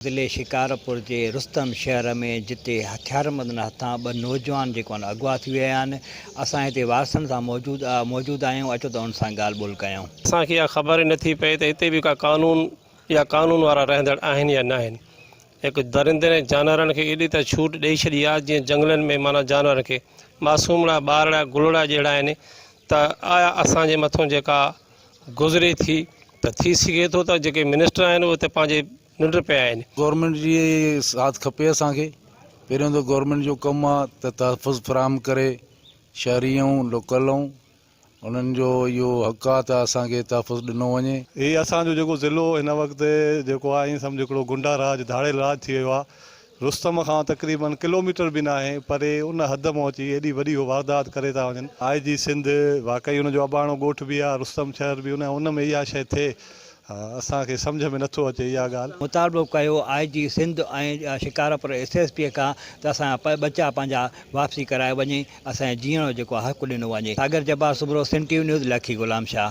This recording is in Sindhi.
ضلعي شڪارپور جي رستم شهر ۾ جتي هٿياربندن هٿان ٻه نوجوان جيڪو آهن اغوا ٿي ويا آهن اسان هتي وارثن سان موجود موجود آهيون اچو ته انهن سان ڳالهه ٻولهه ڪيون. اسان کي اها خبر ئي نٿي پئي ته هتي به ڪا قانون يا قانون وارا رهندڙ آهن يا ناهن. هڪ درندن ۽ جانورن کي ايڏي ته ڇوٽ ڏئي ڇڏي آهي جيئن جنگلن ۾ معنيٰ جانورن کي معصومڙا ٻارڙا گلڙا جهڙا آهن ته آيا اسان جي مٿون جيڪا گذري ٿي ته ٿي سگهي ٿو ته جيڪي منسٽر آهن اهي ته پنهنجي ننڊ پيا آهن. گورنمينٽ جي ساٿ کپي اسان کي پهريون ته گورنمينٽ جو ڪم آ ته تحفظ فراهم ڪري شهري ۽ لوڪل ۽ انهن جو اهو حق آ ته اسان کي تحفظ ڏنو وڃي. هي اسان جو جيڪو ضلعو هن وقت جيڪو آ ائين سمجهه هڪڙو گنڊا راڄ ڌاڙيل راڄ ٿي ويو آ رستم کان تقريبن ڪلوميٽر به ناهي پري ان حد مان اچي ايڏي وڏي هو واردات ڪري ٿا وڃن. آء جي سنڌ واقعي ان جو اباڻو ڳوٺ به آ رستم شهر به ان ان ۾ اها شيء ٿئي اسان کي سمجهه ۾ نٿو اچي اها ڳالهه. مطالبو ڪيو I G Sindh ۽ Shikarpur S S P کان ته اسان جا ٻچا پنهنجا واپسي ڪرائي وڃي اسان جي جيئڻ جو جيڪو آ حق ڏنو وڃي Sagar Jabbar Soomro Sindh T V news Lakki Ghulam Shah.